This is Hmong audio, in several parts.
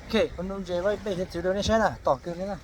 Ok, ua nub ze vaj pej hiav txwv rau nej saib na, tom kawg li na.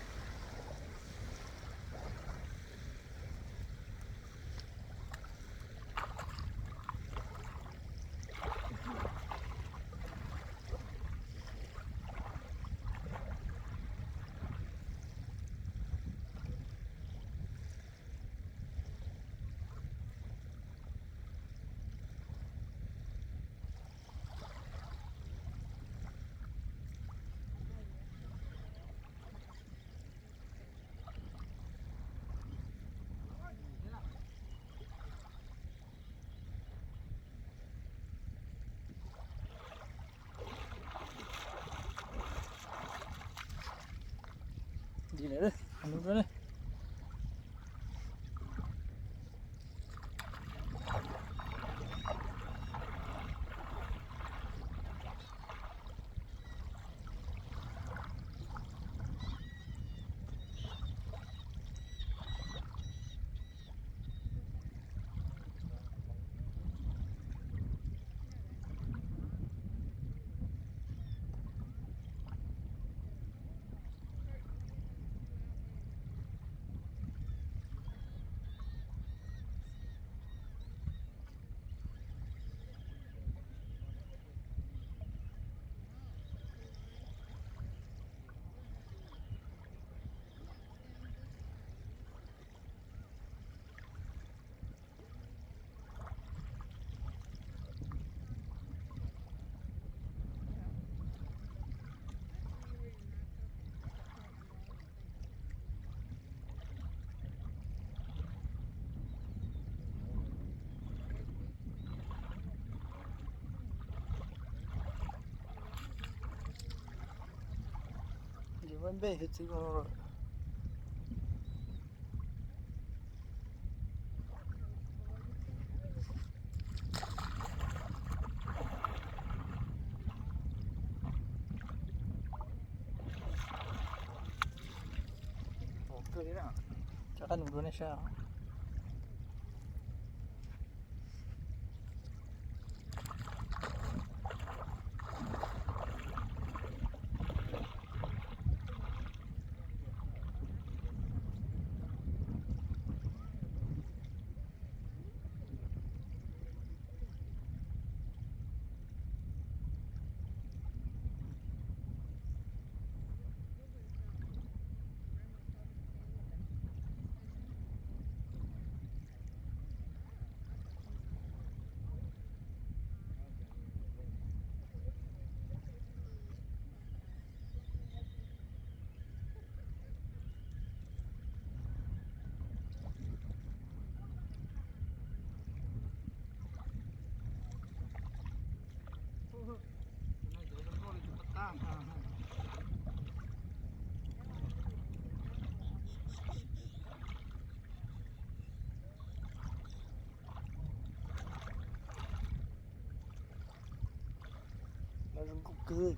Ces vaj npej hiav txwv ko lawm. Pom kawg li na. Rov qab nug dua nej saib. Lawv zoo nkauj kawg.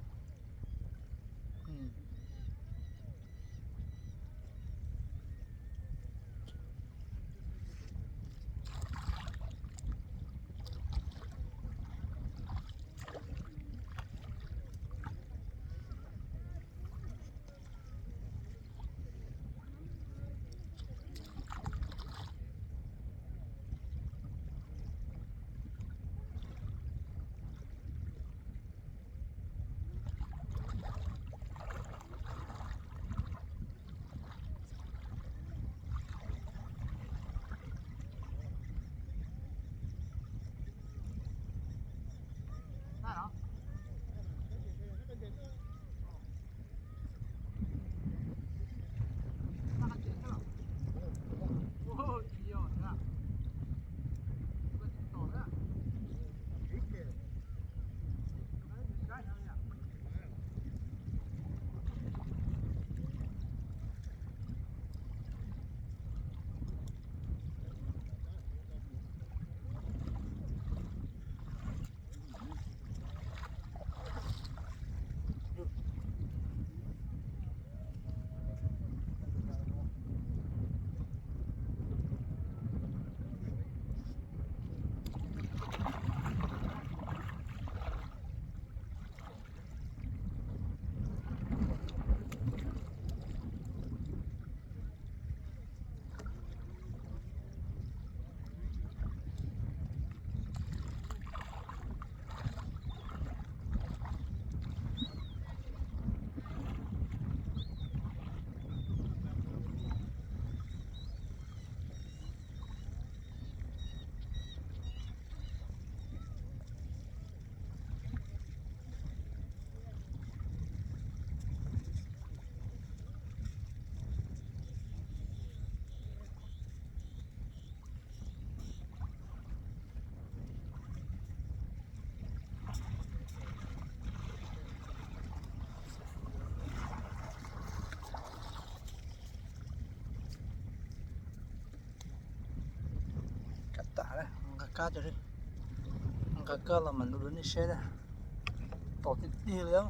kab cov li. Nqa kab los mas nws dua nej saib na. Tom tiag tiag li.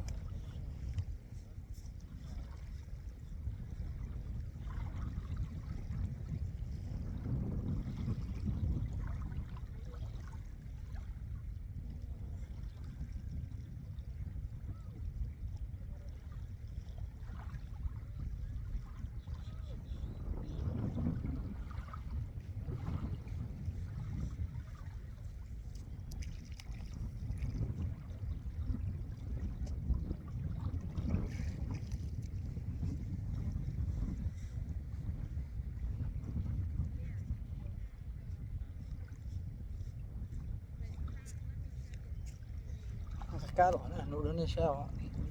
Kab los na, nws dua nej saib,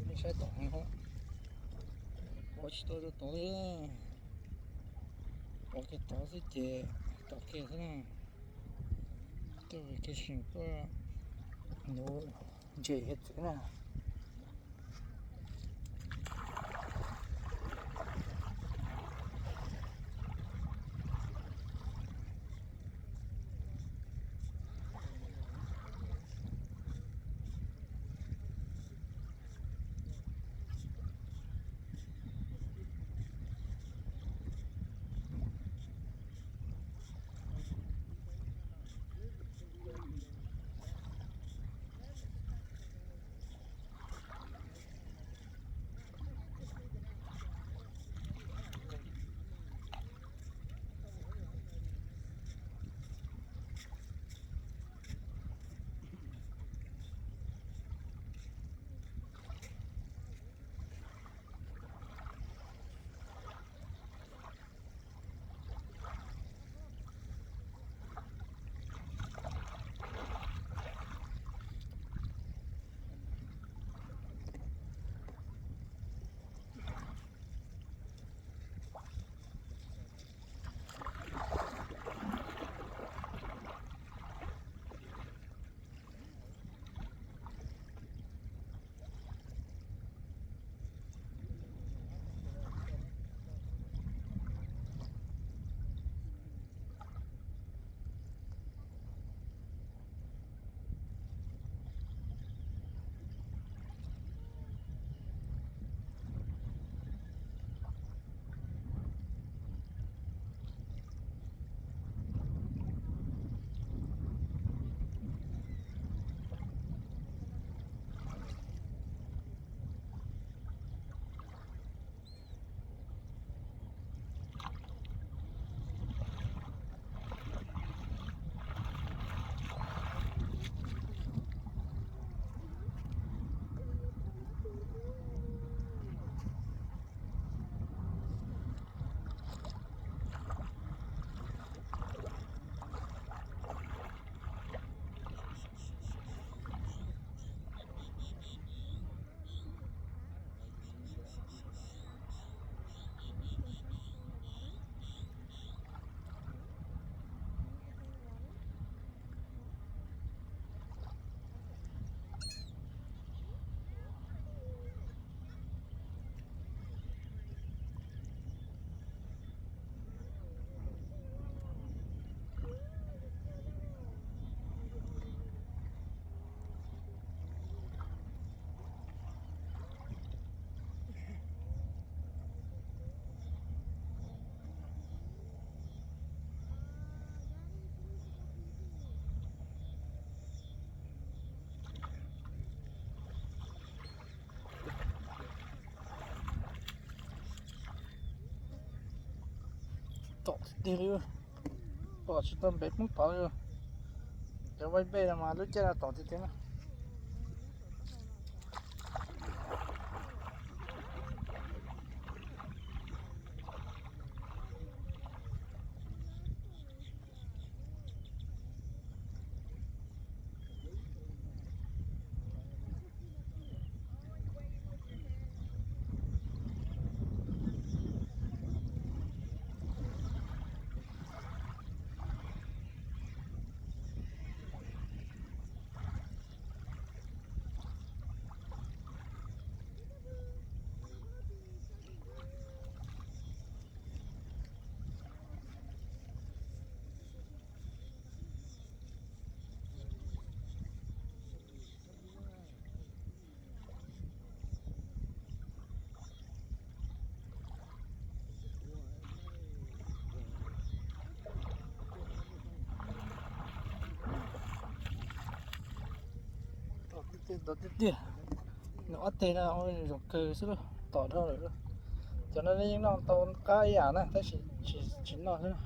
nej saib tom heev. Pov tsis tau rau tod li. Pov kiag tod xwb ces tom kiag xwb na. Tuaj kiag sim tuaj nuv ntses hiav txwv na. Tom tiag tiag li, tom tsis tau npev poob tod li. Cov vaib npej no mas lub caij no tom tiag tiag na. Tau tiag tiag, nws ob teg no zoo kawg xwb, tom dhau lawm. Cov no yeej noj tau qab ib yam na, tab sis tsis noj xwb.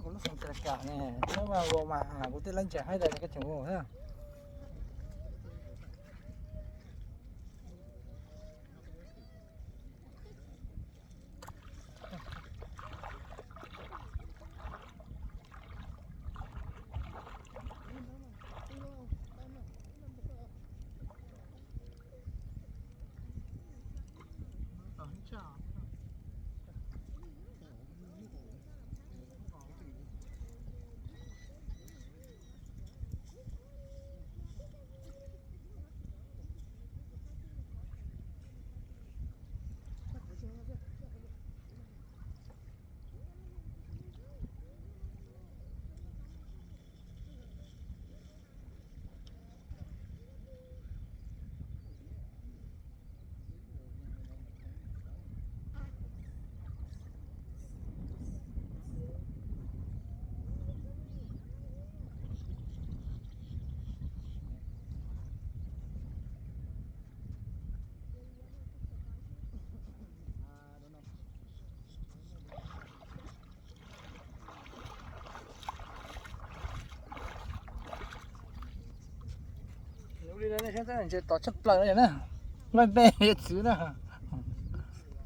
Kuv lub xeem tas kam ne, nyob mas ua mas kuv tej lab ntseg haib tas koj tseem ua na. Ua li no nej saib, tab sis tod tshaj plaws no na, nqaij npe txwv na.